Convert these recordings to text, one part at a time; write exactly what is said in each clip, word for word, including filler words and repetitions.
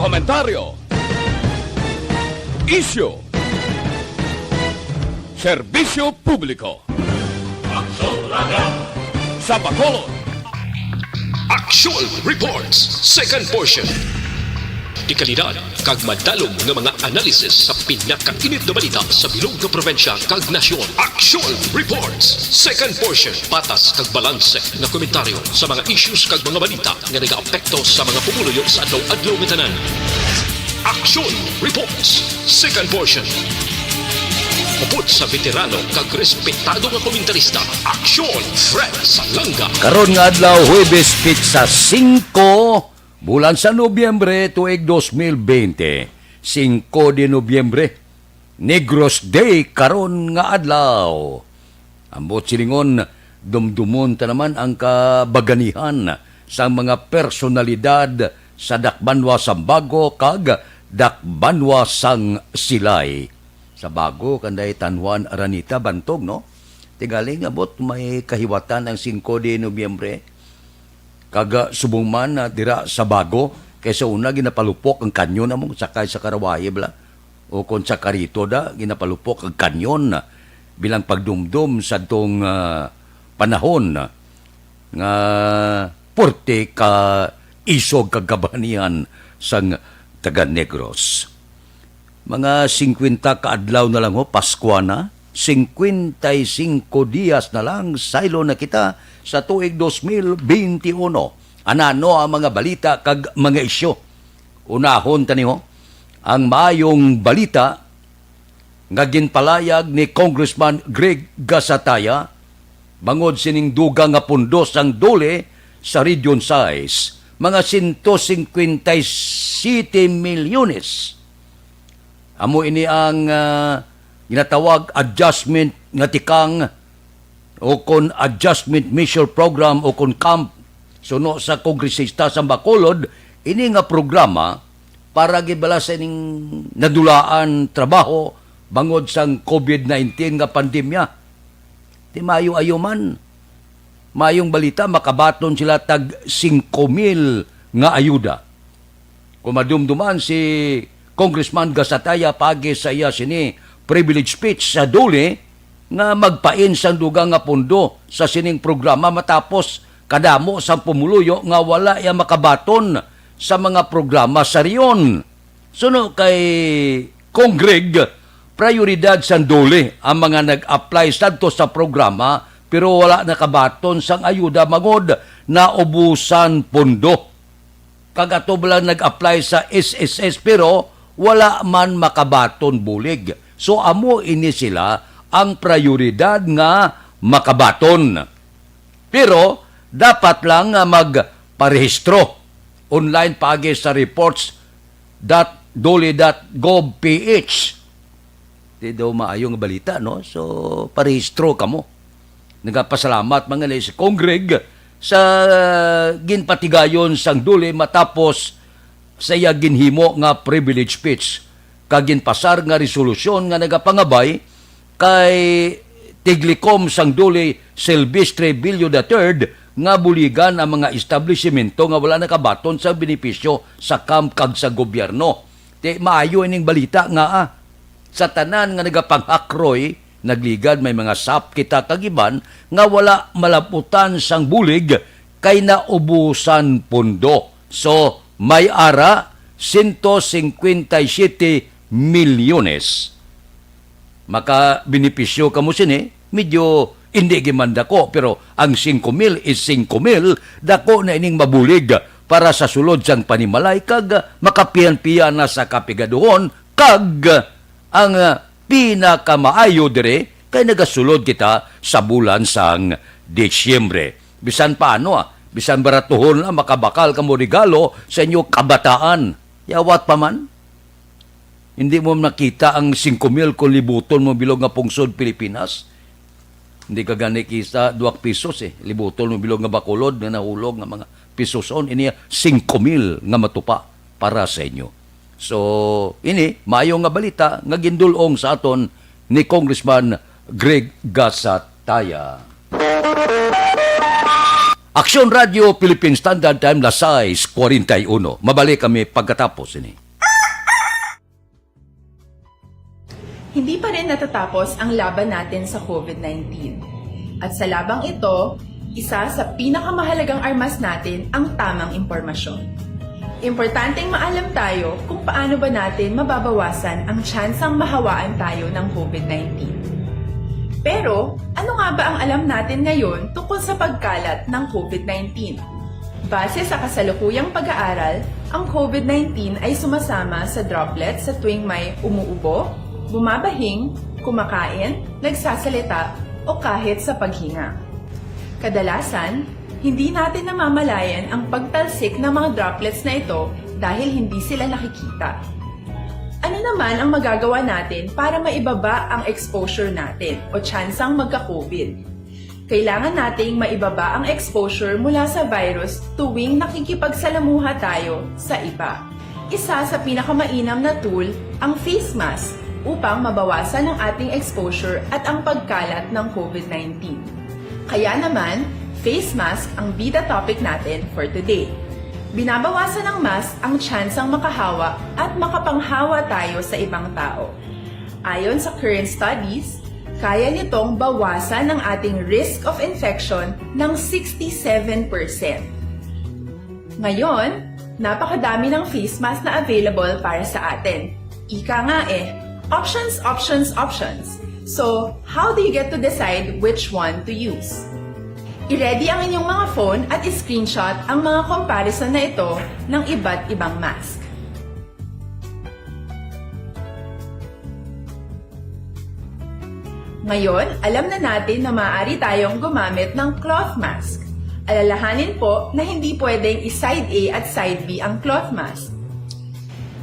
Komentaryo. Isyu. Serbisyo publiko. Sa Bacolod. Action Reports, second portion. Dekalidad kag madalom nga mga analysis sa pinakainit nga balita sa bilog nga probinsya kag nasyon. Action Reports, second portion. Patas kag balanse nga komentaryo sa mga issues kag mga balita nga nagaapekto sa mga pumuluyo sa adlaw-adlaw nga tanan. Action Reports, second portion. Upod sa veterano kag respetado nga komentarista, Action Fred Salanga. Karon nga adlaw, Huwebes, pitsa singko, bulan sa Nobyembre, tuig dos mil bente. Singko de Nobyembre, Negros Day karon nga adlaw. Ambot silingon, dumdumon ta naman ang kabaganihan sang mga personalidad sa dakbanwa sang Bago kag dakbanwa sang Silay. Sa Bago, kanday Tan Juan Aranita bantog, no? Tingali nga bot may kahiwatan ang singko de Nobyembre. Kag, ah, subong man, ah, dira sa Bago, kay sa una ginapalupok ang kanyon among sakay sa karawahe bala, o kon sa karito da, ginapalupok ang kanyon, ah, bilang pagdumdom sa tong, ah, panahon, ah, nga porte ka isog kag kabanian sang taga Negros. Mga singkwenta ka adlaw na lang, ho, Paskwa na. Singkwenta y singko dias na lang, saylo na kita sa tuig dos mil benti uno. Anano ang mga balita kag mga isyu? Unahon ta ni, ho, ang maayong balita nga ginpalayag ni Congressman Greg Gasataya bangod sining dugang nga pundo sang DOLE sa Region sais, mga sento singkwenta y siyete milyones. Amo ini ang, ah, ginatawag adjustment nga tikang o kon adjustment measure program o kon CAMP suno sa kongresista sa Bacolod, ini nga programa para gid bala sa ining nadulaan trabaho bangod sang covid nineteen nga pandemya. Ti maayo-ayo man. Maayong balita, makabaton sila tag singko mil nga ayuda. Kung madumduman si Congressman Gasataya paagi sa iya sini privilege speech sa DOLE nga magpain sang dugang nga pondo sa sining programa matapos kadamo sang pumuluyo nga wala iya makabaton sa mga programa sa rehiyon. Suno kay Congreg, prayoridad sang DOLE ang mga nag-apply sadto sa programa pero wala nakabaton sang ayuda bangod naubusan pondo. Kag ato bala nag-apply sa S S S pero wala man makabaton bulig. So, amo ini sila ang prayoridad nga makabaton. Pero dapat lang nga magparehistro online paagi sa reports dot dole dot gov P H. Di daw maayo nga balita, no? So, parehistro kamo. Nagapasalamat man gani si Congreg sa ginpatigayon sang DOLE matapos sa iya ginhimo nga privilege speech kag ginpasar nga resolusyon nga nagapangabay kay tiglikom sang DOLE Silvestre Billo the third nga buligan ang mga establisimento nga wala nakabaton sa benepisyo sa CAMP kag sa gobyerno. Ti maayo ining balita nga, ah, sa tanan nga nagapangakroy, nagligad may mga sap kita kag iban nga wala malaputan sang bulig kay naubusan pondo. So, may ara sento singkwenta y siyete milyones. Makabenepisyo kamo sini, medyo hindi gid man dako, pero ang singko mil is singko mil, dako na ining mabulig para sa sulod sang panimalay kag makapian-pian na sa kapigaduhon kag ang, ah, pinakamaayo diri kay nagasulod kita sa bulan sang Disyembre. Bisan paano, ah, bisan baratuhon lang, makabakal kamo regalo sa inyo kabataan. Yawat pa man. Hindi mo nakita ang singko mil kung libuton mo bilog nga pungsod Pilipinas. Hindi ka gani kita duwak pisos eh. Libuton mo bilog nga Bacolod nga nahulog nga mga pisoson. Ini singko mil nga matupa para sa inyo. So, ini, maayo nga balita nga gindul-ong sa aton ni Congressman Greg Gasataya. Aksyon Radyo Philippine Standard Time, las sais cuarenta y uno. Mabalik kami pagkatapos ini. Hindi pa rin natatapos ang laban natin sa COVID nineteen. At sa labang ito, isa sa pinakamahalagang armas natin ang tamang impormasyon. Importanteng maalam tayo kung paano ba natin mababawasan ang tsansang mahawaan tayo ng COVID nineteen. Pero, ano nga ba ang alam natin ngayon tungkol sa pagkalat ng COVID nineteen? Base sa kasalukuyang pag-aaral, ang COVID nineteen ay sumasama sa droplets sa tuwing may umuubo, bumabahing, kumakain, nagsasalita, o kahit sa paghinga. Kadalasan, hindi natin namamalayan ang pagtalsik ng mga droplets na ito dahil hindi sila nakikita. Ano naman ang magagawa natin para maibaba ang exposure natin o tsansang magka-COVID? Kailangan nating maibaba ang exposure mula sa virus tuwing nakikipagsalamuha tayo sa iba. Isa sa pinakamainam na tool ang face mask upang mabawasan ang ating exposure at ang pagkalat ng COVID nineteen. Kaya naman, face mask ang bida topic natin for today. Binabawasan ng mask ang tsansang makahawa at makapanghawa tayo sa ibang tao. Ayon sa current studies, kaya nitong bawasan ang ating risk of infection ng sixty-seven percent. Ngayon, napakadami ng face mask na available para sa atin. Ika nga eh, options, options, options. So, how do you get to decide which one to use? I-ready ang inyong mga phone at i-screenshot ang mga comparison na ito ng iba't ibang mask. Ngayon, alam na natin na maaari tayong gumamit ng cloth mask. Alalahanin po na hindi pwedeng i-side A at side B ang cloth mask.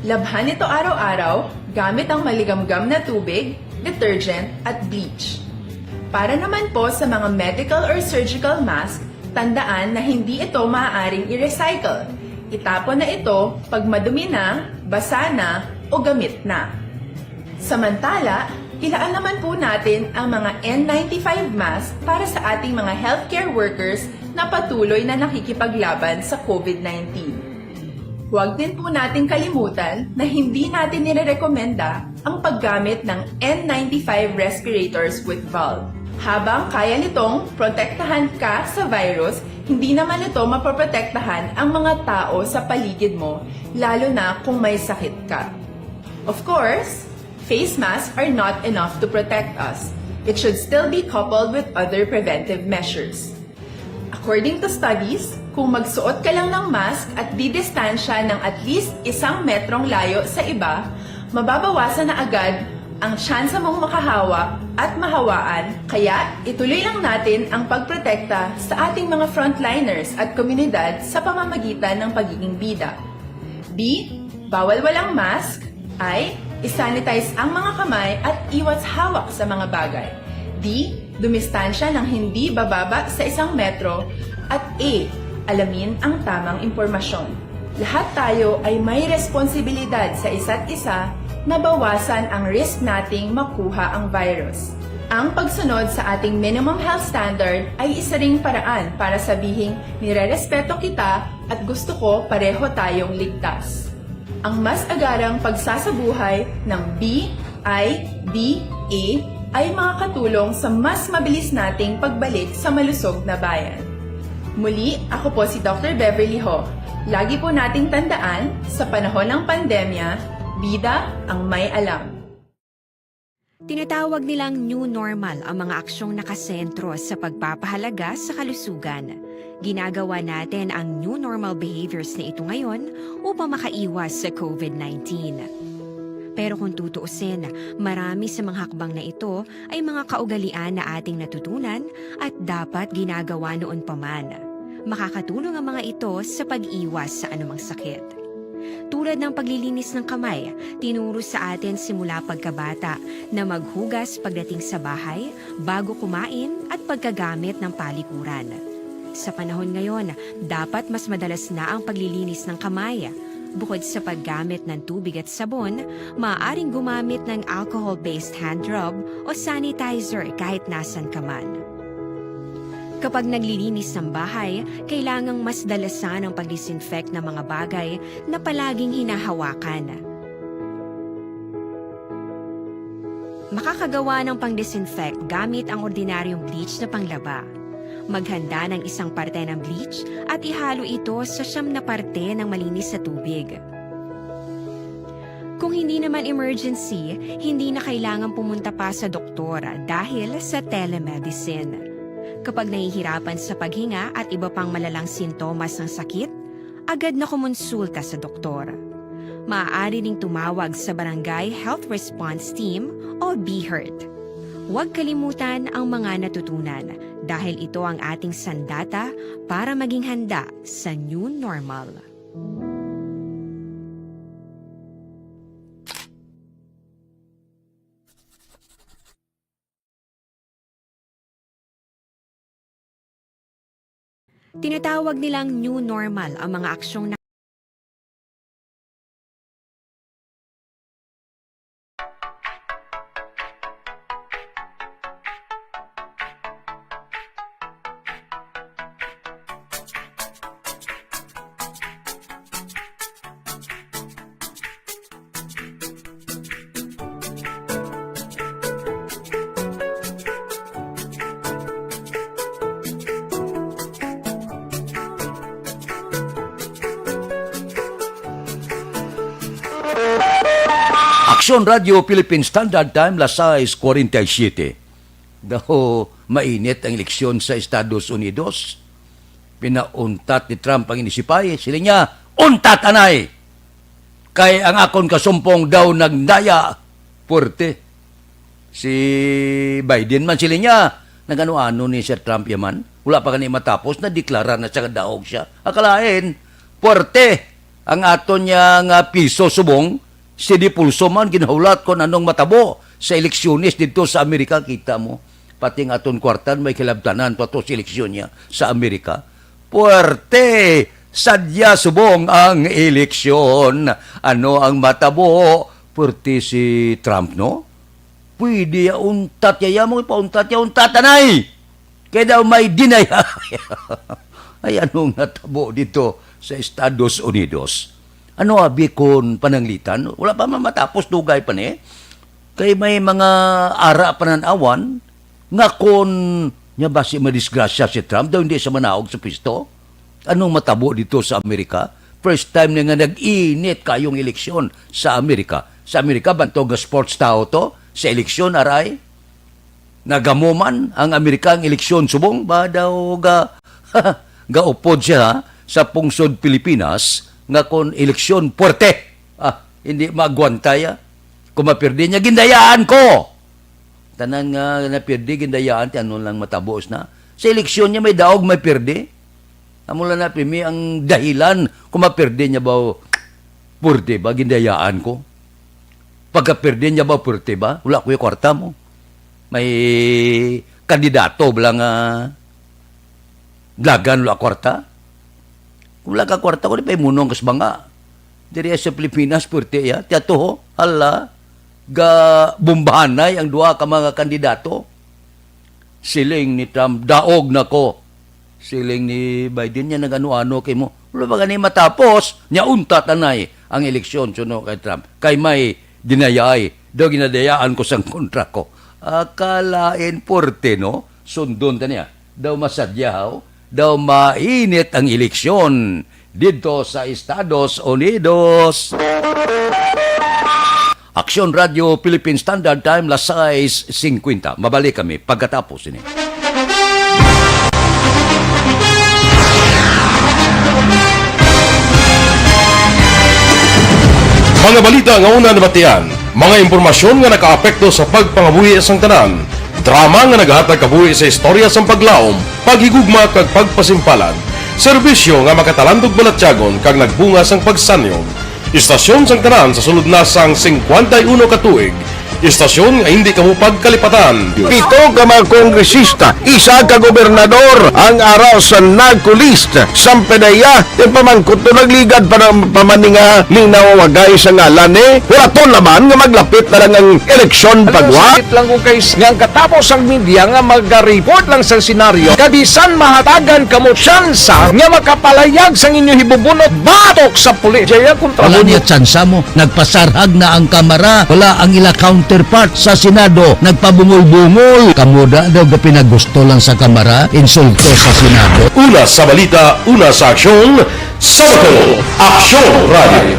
Labhan ito araw-araw gamit ang maligamgam na tubig, detergent, at bleach. Para naman po sa mga medical or surgical mask, tandaan na hindi ito maaaring i-recycle. Itapon na ito pag madumi na, basa na, o gamit na. Samantala, ilaan naman po natin ang mga N ninety-five mask para sa ating mga healthcare workers na patuloy na nakikipaglaban sa COVID nineteen. Huwag din po nating kalimutan na hindi natin nirerekomenda ang paggamit ng N ninety-five respirators with valve. Habang kaya nitong protektahan ka sa virus, hindi naman ito mapoprotektahan ang mga tao sa paligid mo, lalo na kung may sakit ka. Of course, face masks are not enough to protect us. It should still be coupled with other preventive measures. According to studies, kung magsuot ka lang ng mask at didistansya ng at least isang metrong layo sa iba, mababawasan na agad ang tsansa mong makahawa at mahawaan. Kaya, ituloy lang natin ang pagprotekta sa ating mga frontliners at komunidad sa pamamagitan ng pagiging bida. B, bawal walang mask. I, i-sanitize ang mga kamay at iwas hawak sa mga bagay. D, dumistansya ng hindi bababa sa isang metro. At A, alamin ang tamang impormasyon. Lahat tayo ay may responsibilidad sa isa't isa na bawasan ang risk nating makuha ang virus. Ang pagsunod sa ating minimum health standard ay isa ring paraan para sabihing nirerespeto kita at gusto ko pareho tayong ligtas. Ang mas agarang pagsasabuhay ng B I D A ay makakatulong sa mas mabilis nating pagbalik sa malusog na bayan. Muli, ako po si Doctor Beverly Ho. Lagi po nating tandaan, sa panahon ng pandemya, bida ang may alam. Tinatawag nilang new normal ang mga aksyong nakasentro sa pagpapahalaga sa kalusugan. Ginagawa natin ang new normal behaviors na ito ngayon upang makaiwas sa COVID nineteen. Pero kung tutuusin, marami sa mga hakbang na ito ay mga kaugalian na ating natutunan at dapat ginagawa noon pa man. Makakatulong ang mga ito sa pag-iwas sa anumang sakit. Tulad ng paglilinis ng kamay, tinuro sa atin simula pagkabata na maghugas pagdating sa bahay, bago kumain, at pagkagamit ng palikuran. Sa panahon ngayon, dapat mas madalas na ang paglilinis ng kamay. Bukod sa paggamit ng tubig at sabon, maaaring gumamit ng alcohol-based hand rub o sanitizer kahit nasan ka man. Kapag naglilinis ng bahay, kailangang mas dalasan ang pag-disinfect ng mga bagay na palaging hinahawakan. Makakagawa ng pang-disinfect gamit ang ordinaryong bleach na panglaba. Maghanda ng isang parte ng bleach at ihalo ito sa siyam na parte ng malinis na tubig. Kung hindi naman emergency, hindi na kailangan pumunta pa sa doktor dahil sa telemedicine. Kapag nahihirapan sa paghinga at iba pang malalang sintomas ng sakit, agad na kumonsulta sa doktor. Maaari ding tumawag sa Barangay Health Response Team o BHERT. Huwag kalimutan ang mga natutunan dahil ito ang ating sandata para maging handa sa new normal. Tinatawag nilang new normal ang mga aksyong na Aksyon Radio Philippine Standard Time, las sais cuarenta y siete. Daw mainit ang eleksyon sa Estados Unidos. Pinauntat ni Trump ang inisipay. Siling niya, "Untat anay! Kay ang akon kasumpong daw nagdaya." Puwerte. Si Biden man, siling niya, nag-ano-ano ni Sir Trump yaman. Wala pa gani matapos, nadeklara na siya nga daog siya. Akalain, puwerte ang aton niya nga piso subong, si Dipulso man ginahulat kon anong matabo sa eleksyones didto sa Amerika. Kita mo, pati ang aton kwarta may kilabtanan pa to sa eleksyon niya sa Amerika. Puwerte sadya subong ang eleksyon. Ano ang matabo? Puwerte si Trump, no? Pwede ya untat ya, ya mo ipauntat ya, untat anay. Kay daw may dinaya. Ay, ano nga tabo dito sa Estados Unidos? Ano abi kon pananglitan? Wala pa man matapos, dugay pa ni. Kay may mga ara panan-awan nga kon nya basi madisgrasya si Trump, daw hindi siya manaog sa pwesto. Anong matabo dito sa Amerika? First time na nga nag-init kayong eleksyon sa Amerika. Sa Amerika, bantog nga sports tao to, sa eleksyon, aray. Nagamo man ang Amerika ang eleksyon subong ba daw ga gaupod siya sa pungsod Pilipinas nga kon eleksyon puwerte. Ah, hindi maagwanta ya. Kung mapirdi niya, gindayaan ko. Tanan nga napirdi, gindayaan, ti ano lang matabos na. Sa eleksyon niya, may daog, may pirdi. Amo lang na, pimi ang dahilan kung mapirdi niya ba, puwerte ba, gindayaan ko. Pagkapirdi niya ba, puwerte ba? Wala ko yung kwarta mo. May kandidato ba lang, ah, Dalagan, wala kwarta. Kung wala ka kwarta, kung di pa imunong kas banga. Diri sa Pilipinas, puwerte ya. Tiyato, ho. Hala, ga bombahanay ang duha ka mga kandidato. Siling ni Trump, "Daog na ko." Siling ni Biden niya, "Nag-ano-ano kay mo." Wala ba gani matapos? Nya untat anay ang eleksyon suno kay Trump. Kay may dinayay. Daw ginadayaan ko sang kontra ko. Akalain porte, no? Sundon ta niya. Daw masadyaw, daw mainit ang eleksyon didto sa Estados Unidos. Aksyon Radio Philippine Standard Time, las sais cincuenta. Mabalik kami pagkatapos ini. Mga balita nga una nabatian, mga impormasyon nga nakaapekto sa pagpangabuhi sang tanan, drama nga naghatag kabuhi sa istorya sang paglaom, paghigugma kag pagpasimpalan, serbisyo nga makatalandog balatyagon kag nagbunga sang pagsanyog. Istasyon sang tanan sa sulod na sang singkwenta y uno ka tuig, Istasyon nga hindi kamo pagkalipatan. Pito ka mga kongresista, isa ka gobernador ang ara sa NAGCO list. Sampedeya, ipamangkot to nagligad pa na, pa man ni nga linawagay sa ngalan, eh. Huraton naman nga maglapit na lang ang eleksyon pagwa. Sakit lang ko, guys, nga ang katapos ang media nga mag-report lang sa senaryo, kabisan mahatagan kamo tsansa nga makapalayag sang inyo hibubunot batok sa pulis. Jaya kontra. Wala mo niya tsansa mo. Nagpasarhag na ang Kamara. Wala ang ila counterpart sa Senado. Nagpabungol-bungol. Kamo da daw gapinagusto lang sa Kamara, insulto sa Senado. Una sa balita, una sa aksyon, sa Bacolod, Aksyon Radio.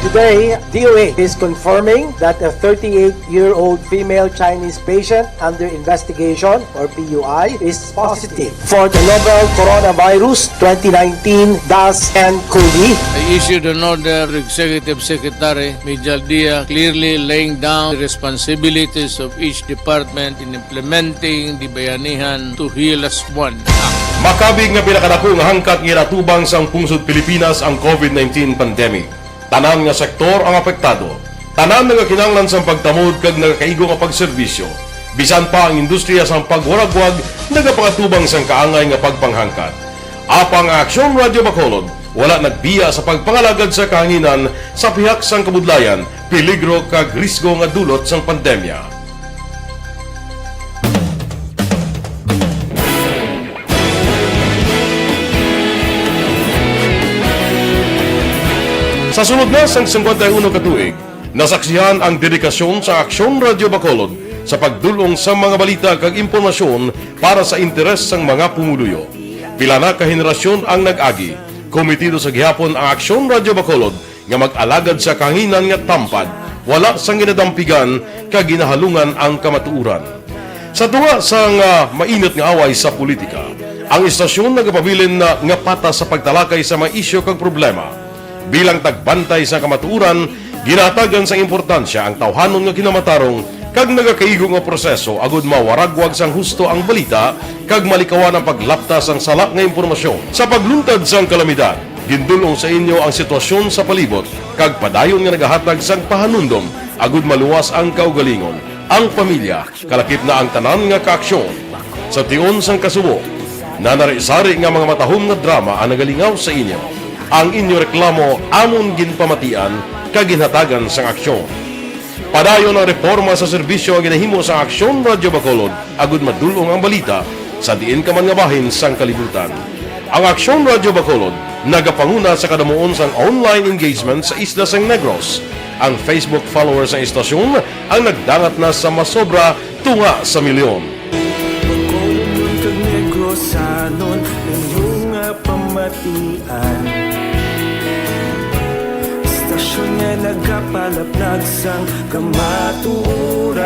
Today, D O A is confirming that a thirty-eight-year-old female Chinese patient under investigation, or P U I, is positive for the novel coronavirus twenty nineteen dash N cov. I issued an order to Executive Secretary Mijal Dia, clearly laying down the responsibilities of each department in implementing the Bayanihan to Heal as One Act. Makabig nga pinakadako nga hangkat nga ginatubang sang pungsod Pilipinas ang covid nineteen pandemic. Tanan nga sektor ang apektado. Tanan nagakinahanglan sang pagtamod kag nagakaigo nga pagserbisyo. Bisan pa ang industriya sang pagwaragwag nagapangatubang sang kaangay nga pagpanghangkat. Apang ang Aksyon Radyo Bacolod wala nagbiya sa pagpangalagad sa kahanginan sa pihak sang kabudlayan, peligro kag risgo nga dulot sang pandemya. Sa sulod na sang singkwenta y uno ka tuig, nasaksihan ang dedikasyon sa Aksyon Radyo Bacolod sa pagdul-ong sa mga balita kag impormasyon para sa interes sang mga pumuluyo. Pila na ka henerasyon ang nag-agi. Komitido sa gihapon ang Aksyon Radyo Bacolod nga mag-alagad sa kahanginan nga tampad, wala sang ginadampigan kag ginahalungan ang kamatuoran. Sa tunga sang, ah, mainit nga away sa politika, ang istasyon nagapabilin na nga patas sa pagtalakay sa mga isyu kag problema. Bilang tagbantay sa kamatuoran, ginahatagan sang importansya ang tawhanon nga kinamatarong kag nagakaigo nga proseso agud mawaragwag sang husto ang balita kag malikawan ang paglapta sang sala nga impormasyon. Sa pagluntad sang kalamidad, gindul-ong sa inyo ang sitwasyon sa palibot kag padayon nga nagahatag sang pahanumdom agud maluwas ang kaugalingon, ang pamilya, kalakip na ang tanan nga kaaksyon. Sa tion sang kasubo, nanari-sari nga mga matahom nga drama ang nagalingaw sa inyo. Ang inyo reklamo amon ginpamatian kag ginhatagan sang aksyon. Padayon ang reporma sa serbisyo nga ginahimo sa Aksyon Radyo Bacolod agud madul-ong ang balita sa diin ka man nga bahin sang kalibutan. Ang Aksyon Radyo Bacolod nagapanguna sa kadamuon sang online engagement sa isla sang Negros. Ang Facebook followers sang istasyon ang nagdangat na sa masobra tunga sa milyon. Bacolodnon kag Negrosanon, inyo nga pamatian. Istasyon nga nagapalaplag sang kamatuoran.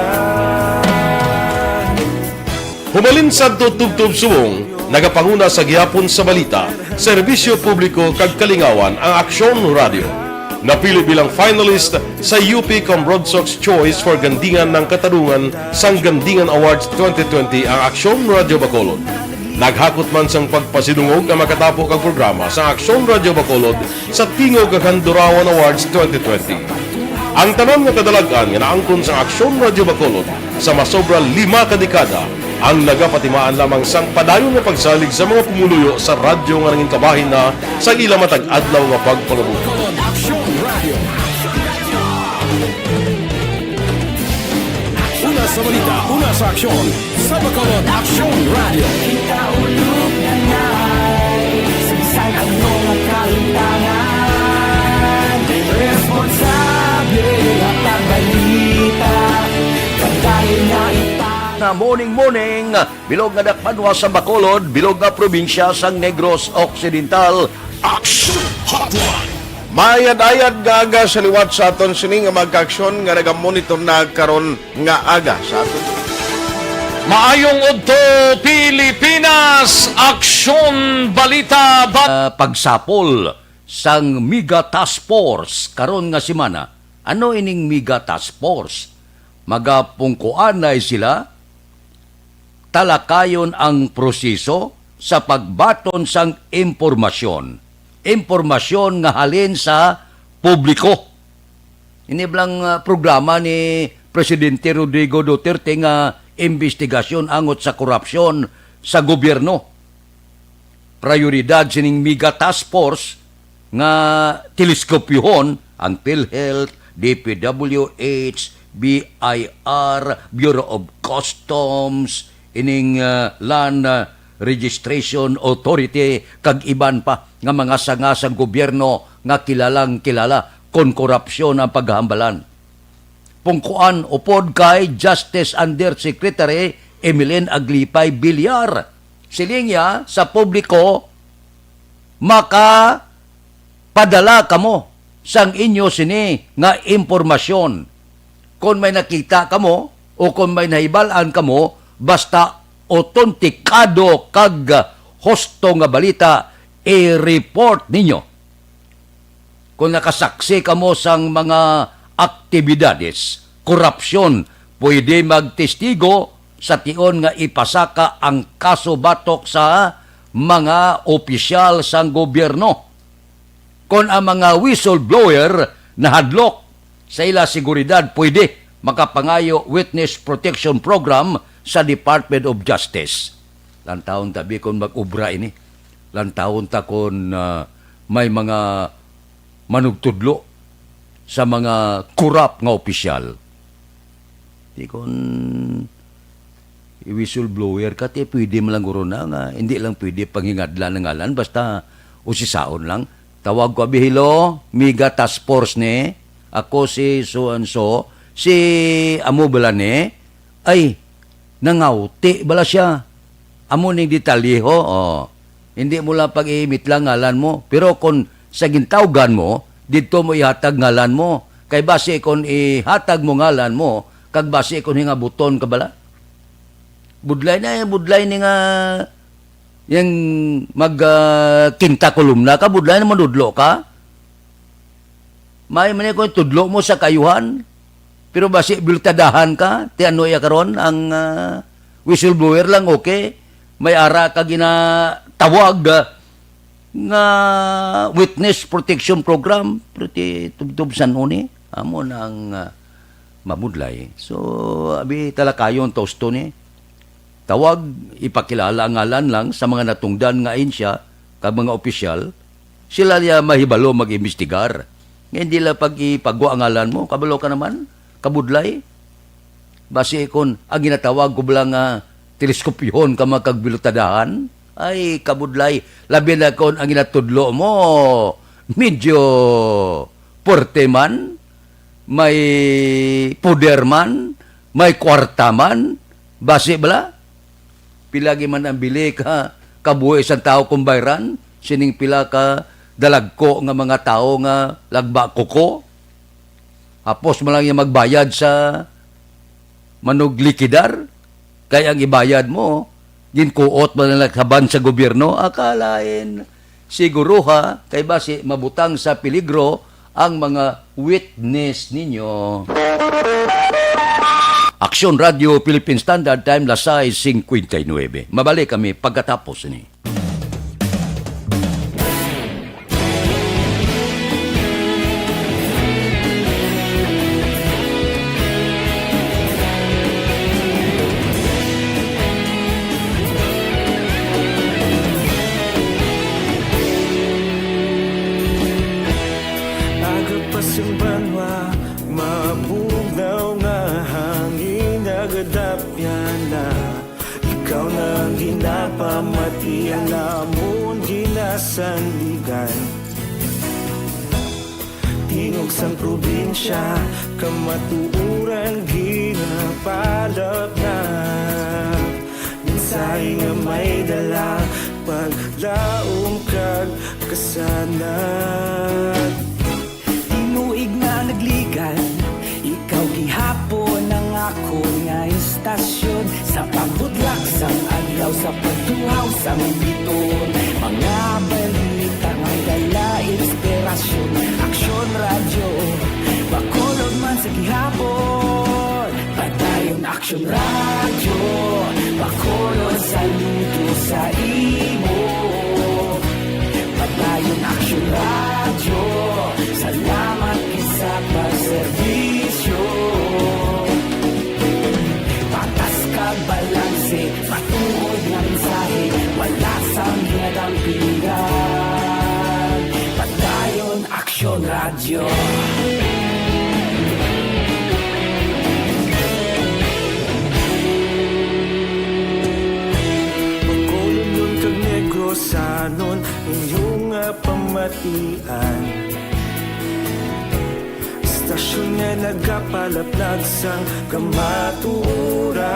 Humalin sadto tubtob subong, nagapanguna sa gihapon sa balita, serbisyo publiko kag kalingawan ang Aksyon Radio. Napili bilang finalist sa U P Cambrodsoc's Choice for Gandingan ng Katarungan sang Gandingan Awards twenty twenty ang Aksyon Radio Bacolod. Naghakot man sang pagpasidungog ang makatapo kag programa sa Aksyon Radio Bacolod sa Tingog kag Handurawan Awards twenty twenty. Ang tanan nga kadalag-an nga naangkon sang Aksyon Radio Bacolod sa masobra lima ka dekada ang nagapatimaan lamang sang padayon nga pagsalig sa mga pumuluyo sa radyo nga nangin kabahin na sa ila matag adlaw nga pagpangabuhi. Bacolod Aksyon Radio. Una sa balita, una sa aksyon, sa Bacolod Aksyon Radio. Kita ulog na ngay, sa bisan ano nga kalimtangan, responsable ang pagbalita, pagdayon na ita. Na morning, morning, bilog nga dakpanwa sa Bacolod, bilog nga probinsya sang Negros Occidental. Action Hotline. Maayad-ayad nga aga sa liwat sa aton sini nga mga kaaksyon nga nagamonitor na karon nga aga sa aton. Maayong udto, Pilipinas! Aksyon Balita ba- Ah, pagsapol sang Mega Task Force karon nga semana. Ano ining Mega Task Force? Magapungkuanay sila, talakayon ang proseso sa pagbaton sang impormasyon, impormasyon nga halin sa publiko. Ini bala nga programa ni Presidente Rodrigo Duterte nga imbestigasyon angot sa korupsyon sa gobyerno. Prioridad sining mega task force nga teleskopyohon ang PhilHealth, D P W H, B I R, Bureau of Customs, ining, ah, Land, ah, Registration Authority, kag iban pa nga mga sanga sang gobyerno nga kilalang kilala kon korupsyon ang paghambalan. Pungkuan upod kay Justice Undersecretary Emeline Aglipay Villar. Siling niya sa publiko, makapadala kamo sang inyo sini nga impormasyon. Kon may nakita kamo o kon may nahibal-an kamo, basta otentikado kag husto nga balita, i-report ninyo. Kon nakasaksi kamo sang mga aktibidades, korupsyon, pwede magtestigo sa tion nga ipasaka ang kaso batok sa mga opisyal sang gobyerno. Kon ang mga whistleblower nahadlok sa ila seguridad, pwede makapangayo witness protection program sa Department of Justice. Lantawon ta, bi, kon mag-obra ini. Lantawon ta kon, ah, may mga manugtudlo sa mga korap nga opisyal. Di kon i-whistleblower ka, ti pwede man lang guro na nga, hindi lang pwede panghingadlan ang ngalan, basta usisaon lang. Tawag ko, abi, "Hello, Mega Task Force ni. Ako si so and so, si amo bala ni." Ay, nangawti bala siya. Amo ning detalye, ho. Oh. Hindi mo lang pag-iimit lang ngalan mo. Pero kung sa gintawgan mo, didto mo ihatag ngalan mo. Kay basi kung ihatag mo ngalan mo, kag basi kung hingabuton ka bala. Budlay na, eh, budlay ni nga yang mag, ah, kinta kolumna ka, budlay na manudlo ka. May man ko tudlo mo sa kayuhan, pero basi biltadahan ka, ti ano iya karon ang, ah, whistleblower lang, okay? May ara ka ginatawag, ah, nga witness protection program, pero ti tubtob san-o ni, amo na ang, ah, mabudlay. So, abi, talakayon ta husto ni. Tawag, ipakilala ang ngalan lang sa mga natungdan nga ahensya kag mga opisyal, sila niya mahibalo mag-imbestigar. Nga hindi lang pag-ipagwa ang ngalan mo, kabalo ka naman, kabudlay. Basi kon ang ginatawag ko bala nga teleskopyohon ka, makagbilutadahan, ay kabudlay, labi na kon ang ginatudlo mo medyo puwerte man, may poder man, may kwarta man, basi bala? Pila gid man ang bili ka kabuhi sang tawo kung bayran sining pila ka dalagko nga mga tawo nga lagba kuko? Hapos man lang niya magbayad sa manuglikidar, kay ang ibayad mo, ginkuot man lang kaban sa gobyerno. Akalain, siguruha, kay basi mabutang sa peligro ang mga witness ninyo. Aksyon Radio Philippine Standard Time, las sais cincuenta y nueve. Mabalik kami pagkatapos ni. Aga pa sang banwa, mabugnaw nga hangin nagadapyan na. Ikaw na ang ginapamati, ang amon ginasandigan. Tingog sang probinsya, kamatuoran ginapalapnap. Mensahe nga may dala, paglaom kag kasanag. Tinuig nga nagligan, ikaw gihapon ang akon nga istasyon. Sa pagbudlak sang adlaw, sa pagtuhaw sang biton, mga balita nga dala inspirasyon. Aksyon Radyo, Bacolod man sa gihapon. Padayon Aksyon Radyo, Bacolod, saludo sa imo. Padayon Aksyon Radyo, salamat gid sa pagserbi. Radyo. Bacolod kag Negrosanon, inyo nga pamatian. Istasyon nga nagapalaplag sang kamatuoran.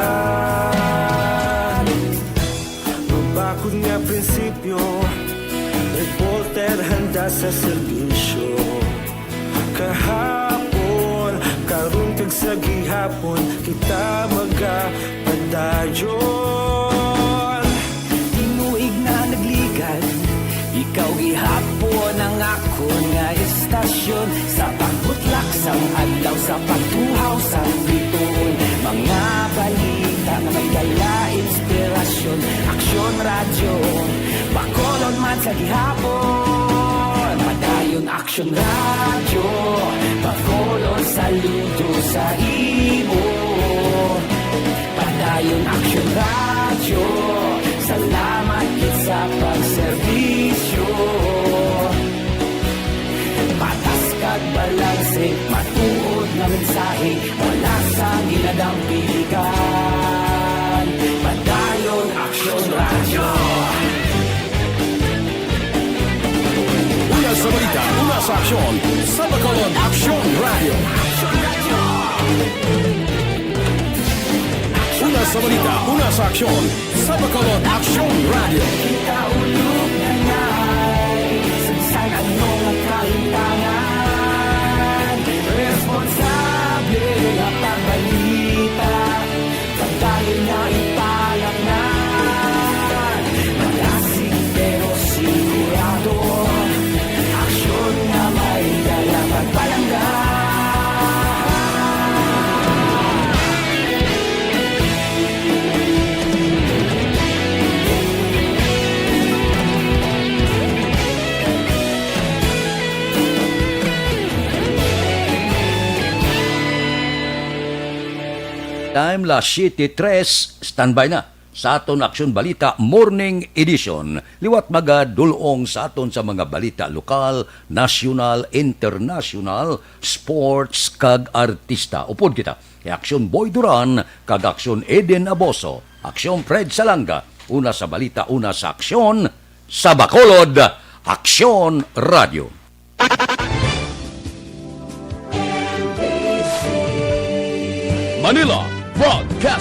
Mabakod nga prinsipyo, reporter handa sa serbisyo. Kahapon, karon kag sa gihapon, kita magapadayon. Tinuig na nagligad, ikaw gihapon ang akon nga istasyon. Sa pagbutlak sang adlaw, sa pagtuhaw sang bituon, mga balita nga may dala inspirasyon. Aksyon Radyo, Bacolod man sa gihapon. Padayon Aksyon Radyo, Bacolod, saludo sa imo. Padayon Aksyon Radyo, salamat gid sa pagserbisyo. Patas kag balanse, matuod nga mensahe, wala sa ginadampigan. Padayon Aksyon Radyo. Una sa balita, una sa aksyon, sa Bacolod Aksyon Radyo. Una sa balita, una sa aksyon, sa Bacolod Aksyon Radyo. Kita ulog na ngay, sa bisan ano nga kahintangan, responsable nga pagbalita, pagdayon nga ipalaknan. Malasig pero sigurado, aksyon nga may dala pagpalangga. Time, las siete tres, standby na sa aton Aksyon Balita Morning Edition. Liwat magadul-ong sa aton sa mga balita lokal, nasyonal, internasyonal, sports, kag artista. Upod kita kay Aksyon Boy Duran kag Aksyon Eden Aboso, Aksyon Fred Salanga, una sa balita, una sa aksyon, sa Bacolod, Aksyon Radyo. Manila Broadcasting